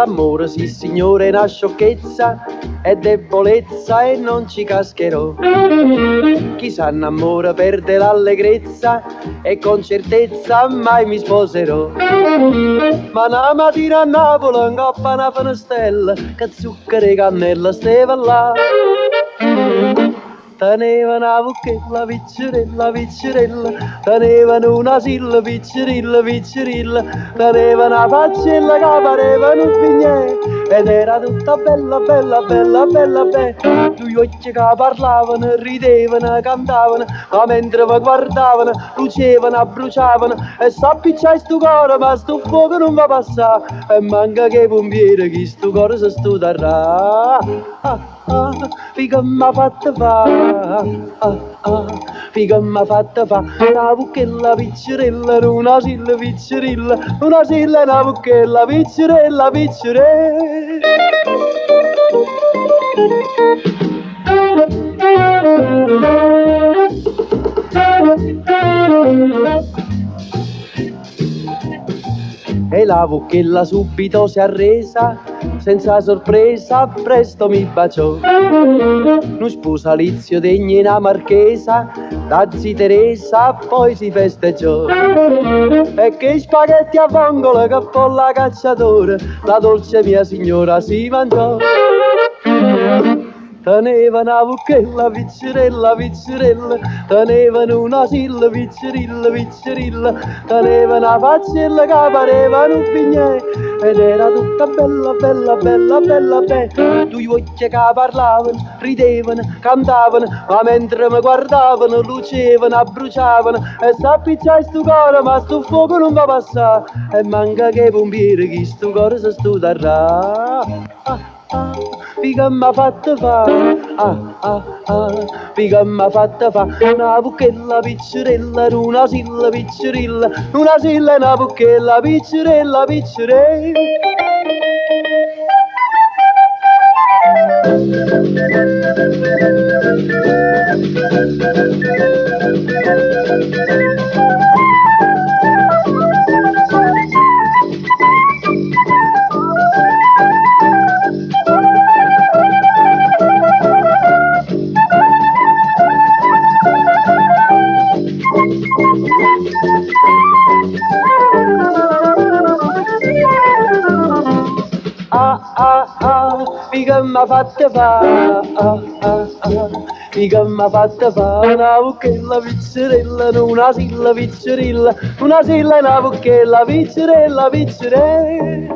L'ammore, sì signore, è una sciocchezza, è debolezza e non ci cascherò. Chi s'annamora perde l'allegrezza e con certezza mai mi sposerò. Ma 'na matina a Napule 'ncopp' a 'na fenestella che zucchero 'e cannella steva là. Teneva 'na vucchella piccerella piccerella, teneva nu nasillo piccerillo piccerillo, teneva 'na faccella ca pareva nu bignè ed era tutta bella bella bella bella bè. Duje uocchie ca parlavano, ridevano, cantavano, ma mentre me guardavano, lucevano, abbruciavano e s'appicciaje stu core, ma stu fuoco nun va passà e manco cu 'e pompiere chistu core se stutarrà. Ah, ah, vi' che m'ha fatto fa', ah, ah, vi' che m'ha fatto fa', 'na vucchella piccerella, nu nasillo piccerillo, nu nasillo e 'na vucchella piccerella piccerè. E la vucchella subito si è arresa, senza sorpresa presto mi baciò. Nu spusalizio degno 'e 'na marchesa, da zi Teresa poi si festeggiò. E che spaghetti a vongole che pollo 'a cacciatore, la dolce mia signora si mangiò. Teneva 'na vucchella piccerella piccerella, teneva nu nasillo piccerillo piccerillo, teneva 'na faccella ca pareva nu bignè ed era tutta bella bella bella bella bè. Duje uocchie ca parlavano, ridevano, cantavano, ma mentre me guardavano, lucevano, abbruciavano e s'appicciaje stu core, ma stu fuoco nun va passà e manco cu 'e pompiere chistu core se stutarrà. Ah, ah, vi' che m'ha fatto fa', ah, ah, ah, vi' che m'ha fatto fa', 'na vucchella piccerella, nu nasillo piccerillo, nu nasillo e 'na vucchella piccerella piccerè. Ah, ah, ah, vi' che m'ha fatto fa', ah, ah, ah, vi' che m'ha fatto fa', 'na vucchella piccerella, nu nasillo piccerillo, nu nasillo e 'na vucchella piccerella piccerè.